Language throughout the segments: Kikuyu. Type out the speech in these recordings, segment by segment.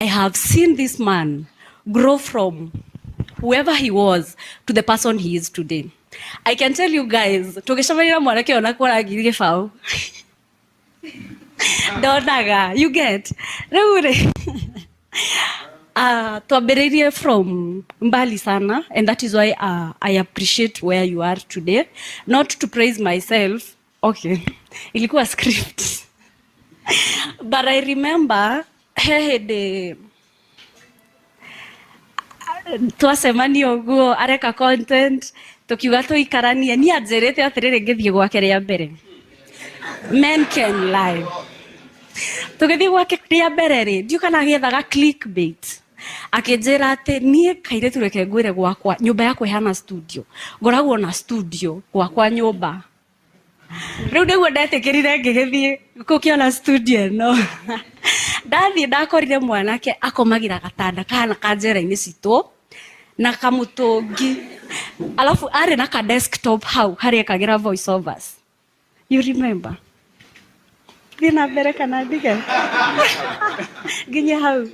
I have seen this man grow from whoever he was to the person he is today. I can tell you guys, tũgĩcemania na mwanake ũyũ na kũra ngiri gĩbaũ ndonaga, you get? Rĩu rĩ, twambĩrĩirie from mbali sana, and that is why I appreciate where you are today. Not to praise myself, okay, ilikuwa script, but I remember he hĩndĩ twacemania ũguo areka content, tukiuga tũikaranie. Niĩ anjĩrĩte atĩrĩrĩ, ngĩthiĩ gwake rĩa mbere, men can lie, tũgĩthiĩ gwake rĩa mbere rĩ, ndiũ kana agĩethaga clickbait, akĩnjĩra atĩ niĩ kairĩtu, reke ngwĩre, gwakwa nyũmba yakwa ĩhana studio, ngoragwo na studio gwakwa nyũmba. Rĩu nĩguo ndetĩkĩrire ngĩgĩthiĩ gũkĩona studio ĩno. Ndathiĩ ndakorire mwanake akomagĩra gatanda kahana ka njera-inĩ citũ na kamũtũngi, alafu arĩ na ka desktop hau harĩa ekagĩra voice overs. You remember? Thiĩ na mbere kana ndige nginye hau?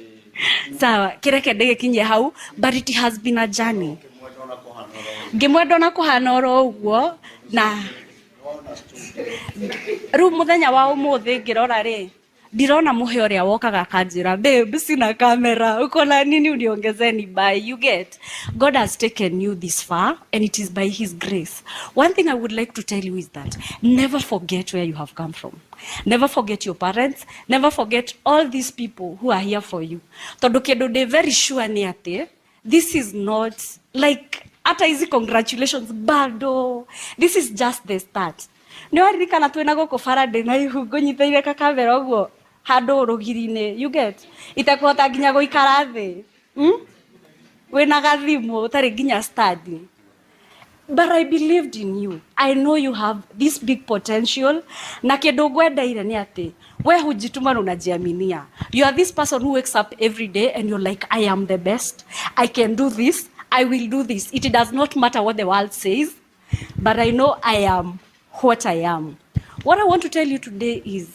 Sawa, kĩreke ndĩgĩkinyie hau, but it has been a journey. Ngĩmwenda ona kũhana oro ũguo, na rĩu mũthenya wa ũmũthĩ ngĩrora rĩ, ndirona mũhe ũrĩa wokaga akanjĩra, "Babe, sina kamera, uko na nini uniongezee ni buy?" You get? God has taken you this far, and it is by his grace. One thing I would like to tell you is that never forget where you have come from. Never forget your parents. Never forget all these people who are here for you, tondũ kĩndũ ndĩ very sure nĩ atĩ this is not like hata hizi congratulations bado, this is just the start. Nĩ waririkana twĩna gũkũ bara ndĩ na ihu, ngũnyitĩire kakamera ũguo handũ rũgiri-inĩ, you get? Itekũhota nginya gũikara thĩ, Wĩna gathimũ ũtarĩ nginya study, but I believed in you. I know you have this big potential. Na kĩndũ ngwendeire nĩ atĩ we hujituma na unajiaminia. You are this person who wakes up every day and you're like, "I am the best. I can do this. I will do this. It does not matter what the world says, but I know I am what I am." What I want to tell you today is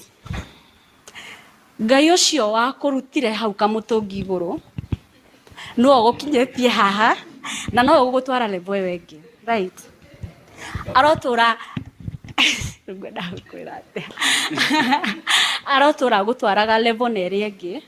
Ngai ũcio wakũrutire hau kamũtũngi igũrũ no ũgũkinyĩtie haha na no ũgũgũtwara level ĩyo ĩngĩ, right? Arotũra, ngwenda gũkwĩra atĩa, arotũra gũtwaraga level na ĩrĩa ĩngĩ.